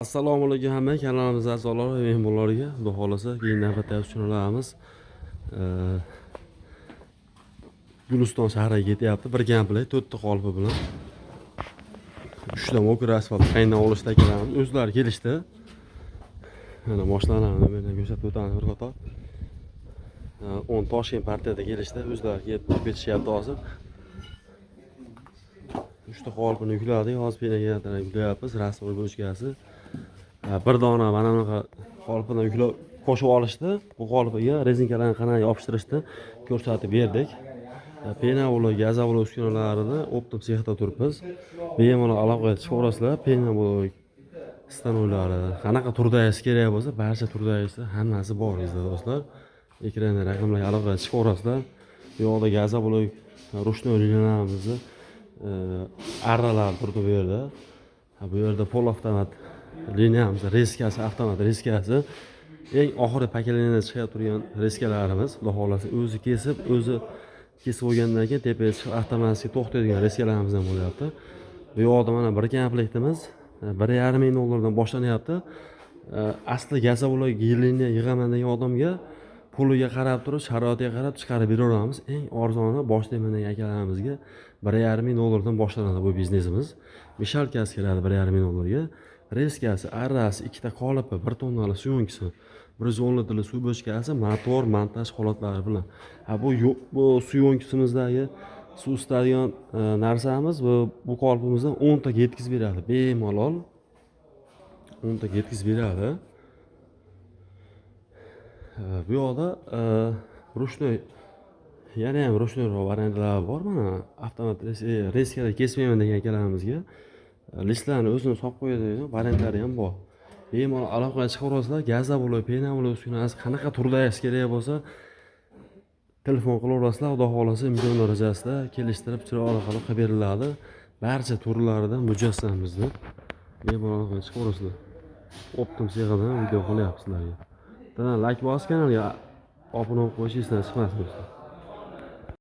Assalomu alaykum hamma kanalimiz a'zolari va mehmonlariga. Xudo xohlasa, keyin navbatdagi uskunalarimiz Guliston shahriga ketyapti. Bir komplekt to'rtta qolipi bilan. Uchta мокрый asfalt qaydan olishdi akalarimiz. O'zlari kelishdi. Mana mashinalarni nomerini ko'rsatib o'tamiz bir qator. 10 Toshkent partiyada kelishdi. O'zlari kelib turib ketishyapti hozir. Uchta qolipini yukladik. Hozir penogeneratorni yuklayapmiz. Раствор bochkasi. Bir dona mana bunaqa qolipidan yuklab qo'shib olishdi. Bu qolipiga rezinkalarni qanaqa yopishtirishni ko'rsatib berdik. Пеноблок, газоблок uskunalarini оптом sexda turibmiz. Bemalol aloqaga chiqaverasizlar. Пеноблок stanoylari qanaqa turdagisi kerak bo'lsa, barcha turdagisi hammasi bor bizda, do'stlar. Ekranda raqamlarga aloqaga chiqaverasizlar. Bu yoqda газоблок ручной liniyalarimizni arralar turdi bu yerda. Bu yerda полуавтомат liniyamiz rezkasi, avtomat rezkasi, eng oxirgi поколение da chiqib turgan rezkalarimiz. Xudo xohlasa, o'zi kesib, o'zi kesib bo'lgandan keyin tepaga chiqib avtomatik to'xtaydigan rezkalarimiz ham bo'lyapti. Bu yoqda mana bir komplektimiz 1,5 ming dollardan boshlanyapti. Asli газоблок liniya yig'aman degan odamga puliga qarab turib, sharoitiga qarab chiqarib beraveramiz. Eng arzoni boshlayman degan akalarimizga 1,5 ming dollardan boshlanadi bu biznesimiz. Мешалка si keladi 1,5 ming dollarga, rezkasi, arrasi, ikkita qolipi, 1 tonnali съёмка si, 110 litrli suv bochkasi, motor, montaj holatlari bilan. Ha, bu bu съёмка simizdagi suv isitadigan narsamiz bu qolipimizdan 10 taga yetkazib beradi, bemalol 10 taga yetkazib beradi. Bu yoqda ручной, yana ham ручной roq variantlar bor. Mana avtomat rezkada kesmayman degan akalarimizga listlarni o'zini solib qo'yadigan variantlari ham bor. Bemalol aloqaga chiqaverasizlar. Газоблок, пеноблок uskunasi qanaqa turdagisi kerak bo'lsa, telefon qilaverasizlar. Xudo xohlasa, imkon darajasida kelishtirib, chiroyli qilib qilib beriladi. Barcha turlaridan mujassam bizni. Bemalol aloqaga chiqaverasizlar. Оптом sexidan video qilyapmiz sizlarga. Bittadan layk bosib, kanalga obuna bo'lib qo'yish esdan chiqmasin, do'stlar.